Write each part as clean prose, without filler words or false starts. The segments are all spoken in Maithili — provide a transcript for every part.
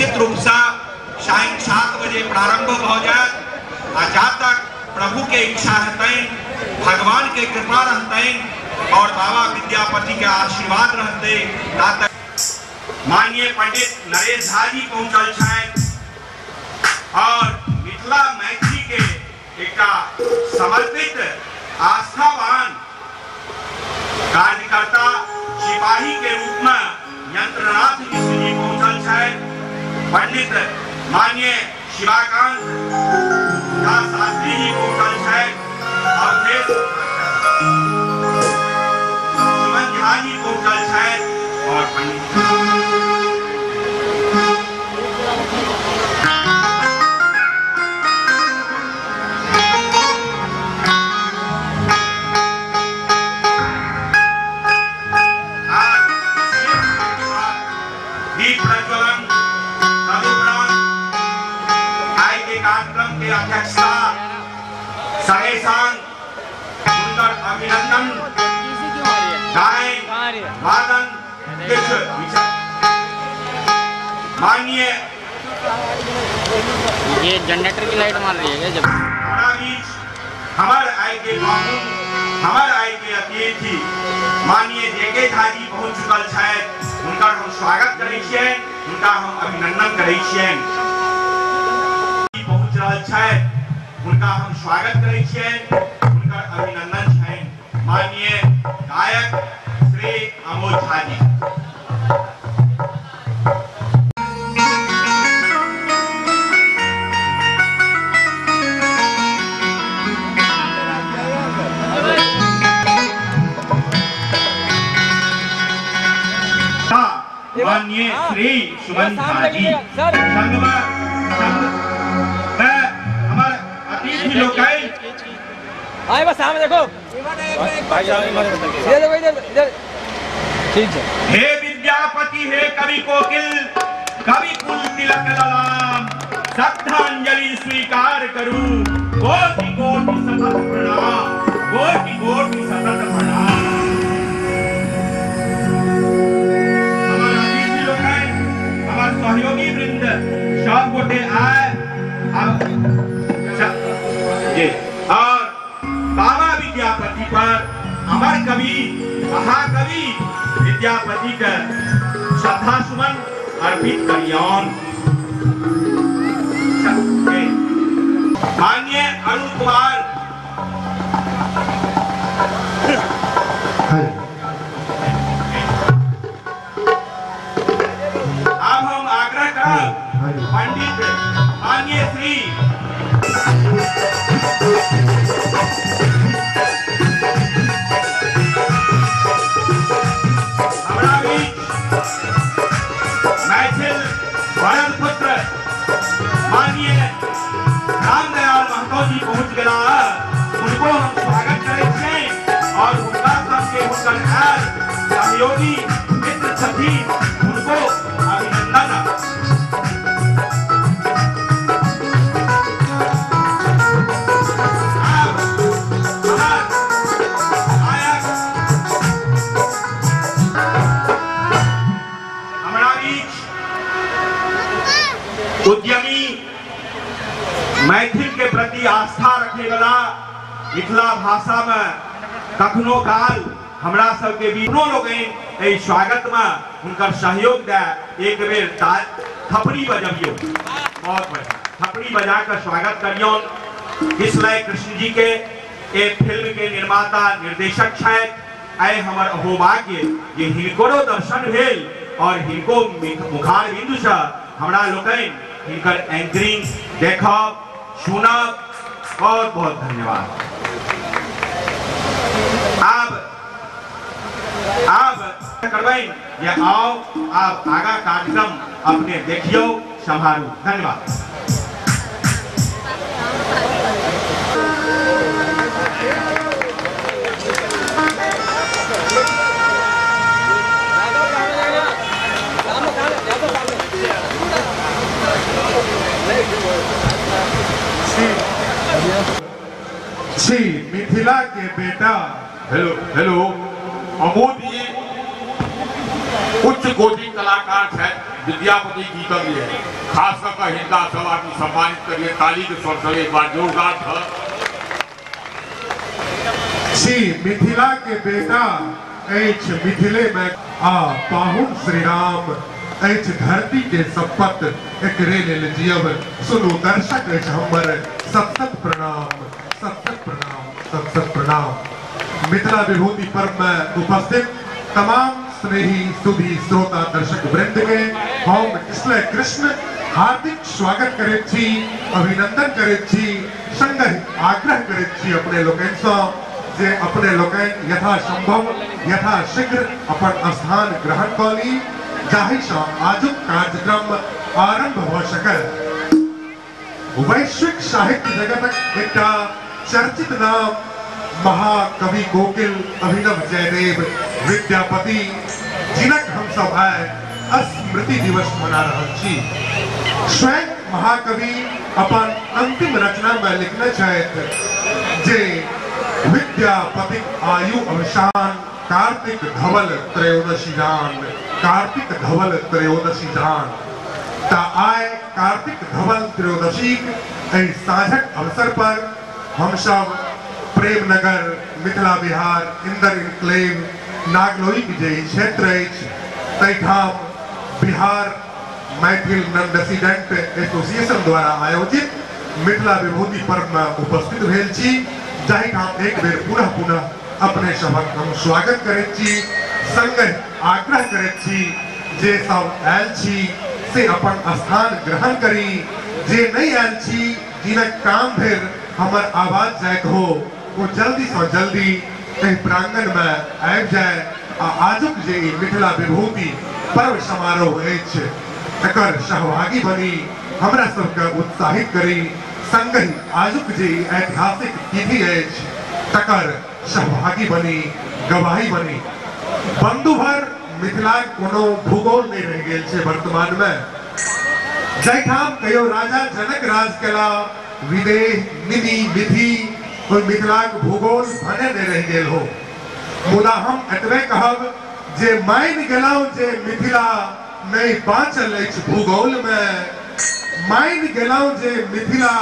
निश्चित रूप से सायं 7 बजे प्रारंभ भ जायत आ जा तक प्रभु के इच्छा हेतनि, भगवान के कृपा रहतनि और बाबा विद्यापति के आशीर्वाद रहते ता तक माननीय पंडित नरेश झा जी पहुंचल छथि और मिथिला मैथिली के एकटा समर्पित आस्थावान कार्यकर्ता सिपाही के रूप में यंत्रनाथ मिश्र जी पहुंचल छथि। पंडित माननीय शिवाकांत झा शास्त्री जी पहुंचल छथि और सुमन झा जी पहुंचल छथि और पंडित दीप प्रज्वलन तदुपरांत आइ के कार्यक्रम के अध्यक्षता संगे संग हुनकर अभिनंदन गायन वादन किछु माननीय ये जनरेटर की लाइट मार रही है क्या? जब हमारा बीच हमार आइ के पाहुन हमार आइ के अतिथि माननीय जेके झा जी पहुंच चुकल छथि, हुनकर हम स्वागत करै छियनि, हुनका हम अभिनंदन करै छियनि। पहुंच रहल छथि, हुनका हम स्वागत करै छियनि, हुनकर अभिनंदन छनि माननीय गायक श्री अमोद झा जी। माननीय श्री सुमन झा जी संग में हमारे अतिथि लोग आए, बस सामने देखो, ये देखो इधर इधर, ठीक है। हे विद्यापति हे कवि कोकिल कवि कुल तिलक ललाम, श्रद्धांजलि स्वीकार करू, कोटि कोटि सतत प्रणाम, कोटि कोटि सतत प्रणाम। सहयोगी वृंद सब गोटे आए और बाबा विद्यापति पर अमर कवि महाकवि विद्यापति के श्रद्धा सुमन अर्पित करियौन। माननीय अरुण कुमार पंडित माननीय श्री हमारा बीच मैथिल वरण पुत्र माननीय रामदयाल महतो जी पहुंच गया, उनको हम स्वागत करै छियनि और हुनका सबके हुनकर आयल सहयोगी मित्र छथिन, उनको अभिनंदन। उद्यमी मैथिल के प्रति आस्था रखे वाला मिथिला भाषा में कखनो काल हमरा सबके बीच लोग स्वागत में हुनकर सहयोग दे एक बेर थपड़ी बजबियो, बहुत बढ़िया थपड़ी बजा कर स्वागत करियौन। इसलिए कृष्ण जी के एक फिल्म के निर्माता निर्देशक छथि, आइ हमर अहोभाग्य जे हिनकरो दर्शन भेल और हिनको मुखार बिंदु से हमरा लोकनि हिनकर एंकरिंग देखब सुनब, बहुत बहुत धन्यवाद। आब करबनि जे आओ आब आगा कार्यक्रम अपने देखियौ सम्हारू। धन्यवाद। छी मिथिला के बेटा। हेलो हेलो अमोद जी उच्च कोटि कलाकार छथि विद्यापति गीतक लिए खास कऽ कऽ हिनका सब आदमी सम्मानित करिए ताली के स्वर से एक बार जोरदार था। छी मिथिला के बेटा अछि मिथिले में आ पाहुन श्री राम अछि धरती के सपत एकरे लेल जियब। सुनू दर्शक अछि हमर सत सत प्रणाम, सत सत प्रणाम, सत सत प्रणाम। मिथिला विभूति पर्व में उपस्थित तमाम स्नेही सुधी श्रोता दर्शक वृंद के हम किसलय कृष्ण हार्दिक स्वागत करैत छी, अभिनंदन करैत छी, संगहि आग्रह करैत छी अपने लोकनि सँ जे अपने लोकनि यथासंभव यथाशीघ्र अपन स्थान ग्रहण कऽ ली जाहिसँ आजुक कार्यक्रम आरंभ भऽ सकल। वैश्विक साहित्य जगतक एकटा चर्चित नाम महाकवि कोकिल अभिनव जयदेव विद्यापति जिनक हम सब आइ स्मृति दिवस मना रहल छी। स्वयं महाकवि अपन अंतिम रचना में लिखने छथि जे विद्यापतिक आयु अवसान कार्तिक धवल त्रयोदशी जान, कार्तिक धवल त्रयोदशी जान। त आइ कार्तिक धवल त्रयोदशी एहि साँझक अवसर पर हम सब प्रेमनगर मिथिला विहार इंदर इनक्लेव नागलोई के जे क्षेत्र अछि तैठाम Bihar Maithil non resident association द्वारा आयोजित मिथिला विभूति पर्व में उपस्थित भेल छी, जाहिठाम एक बेर पुनः पुनः अपने सभक हम स्वागत करैत छी। संगहि आग्रह करैत छी जे सब आयल छी से अपन स्थान ग्रहण करी, जे नहीं आयल छी जिनक काम धरि हमर आवाज जाइत हो वो जल्दी से जल्दी एहि प्रांगण में आबि जाय आ आजुक जे ई मिथिला विभूति पर्व समारोह अछि एकर सहभागी बनी हमरा सबके उत्साहित करी। संगहि आजुक जे ई ऐतिहासिक तिथि अछि तकर सहभागी बनी गवाही बनी। बंधुभर मिथिलाक कोनो भूगोल नहीं रहि गेल छै वर्तमान में, जाहिठाम कहियो राजा जनक राज केला विदेह निधि विधि ओहि मिथिलाक भूगोल भने नहीं रहि गेल हो। मुदा हम एतबे कहब जे मानि गेलहुँ जे मिथिला नहीं बाँचल अछि भूगोल में, मानि गेलहुँ जे मिथिला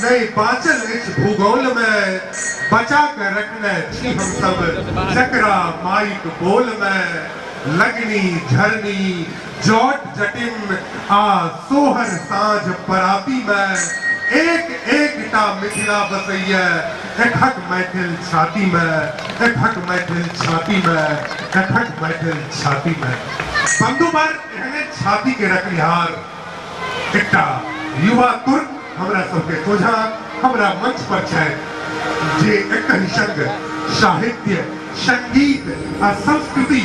नहीं बाँचल अछि भूगोल में, बचा के रखने छी हम सब जकरा माइक बोल में। लगनी झरनी जट जटिन आ सोहर साँझ पराती में एक एक टा मिथिला बसैया एकहक मैथिल छाती में, एकहक मैथिल छाती में, एकहक मैथिल छाती में। बंधुवर एहने छाती के रखनिहार एकटा युवा तुर्क हमरा सबके सोझा हमरा मंच पर छथि जे एकहि संग साहित्य संगीत आ संस्कृति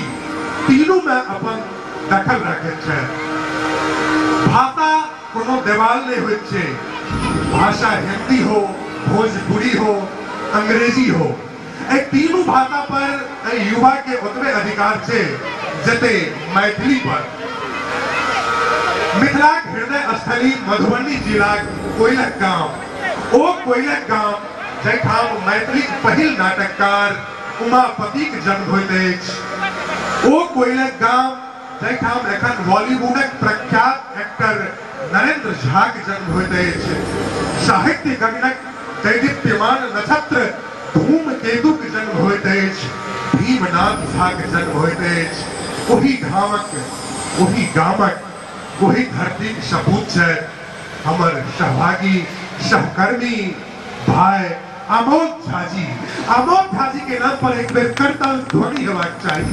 तीनू में अपन दखल रखैत छथि। भाषा कोनो देवाल नहीं होइत छै, भाषा हिंदी हो भोजपुरी हो अंग्रेजी हो, एहि तीनू भाषा पर एहि युवा के ओतबे अधिकार छै जते मैथिली पर। मिथिलाक हृदय स्थली मधुबनी जिलाक कोइलख गाम, ओ कोइलख गाम जाहिठाम मैथिलीक पहिल नाटककार उमापतिक जन्म होइत अछि, ओ कोइलख गाम जाहिठाम एखन बॉलीवुडक प्रख्यात एक्टर नरेंद्र झा के जन्म होइत अछि, साहित्य गगनक दैदीप्यमान नक्षत्र धूमकेतु के जन्म होइत अछि, भीमनाथ झा के जन्म होइत अछि। ओही धामक ओही गामक ओही धरतीक सपूत छथि हमर सहभागी सहकर्मी भाई आमोद झा जी। आमोद झा जी के नाम पर एक बेर करतल ध्वनि हेबाक चाही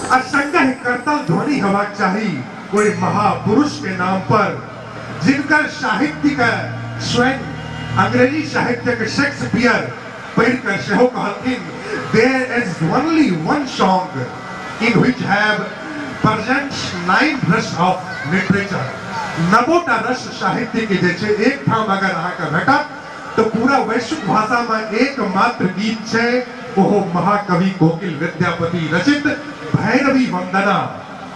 आ संगहि करतल ध्वनि हेबाक चाही कोई महापुरुष के नाम पर जिनकर साहित्य के स्वयं अंग्रेजी साहित्य के शेक्सपियर पढ़कर सेहो कहलखिन there is only one song in which have presents 9 रस ऑफ लिटरेचर। नवोटा रस साहित्य के जे छै एक ठाम अगर अहाँके भेटत तो पूरा वैश्विक भाषा में एकमात्र गीत छै ओहो महाकवि कोकिल विद्यापति रचित भैरवी वंदना।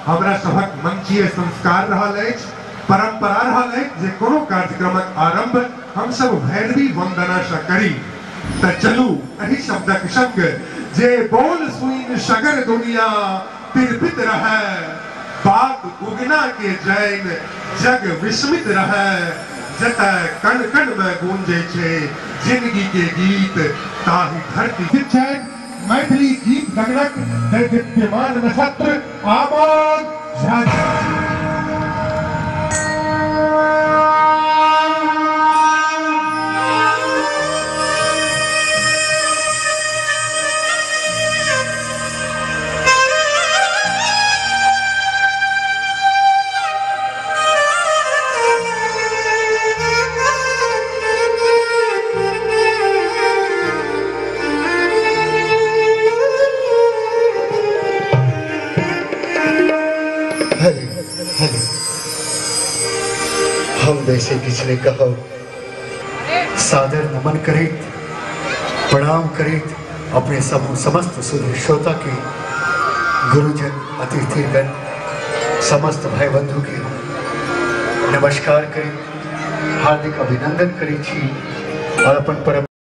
हमरा सभक मंचीय संस्कार रहल अछि, परंपरा रहल अछि जे कोनो कार्यक्रमक आरंभ हम सब भैरवी वंदना से करी। त चलू एहि शब्दक संग जे बोल सुइन सगर दुनिया तिरपित रहे, बात उगना के जैन जग विस्मित रहे, जतय कण कण में गूंजे छे जिंदगी के गीत ताही धरती छै। मैथिली गीत गगनक दैदिप्यमान नक्षत्र आमोद झा। हम वैसे किसी ने कहो सादर नमन करित प्रणाम करित अपने समूह समस्त सुधि श्रोता के गुरुजन अतिथिगण समस्त भाई बंधु के नमस्कार करी हार्दिक अभिनंदन करी छी और अपन परम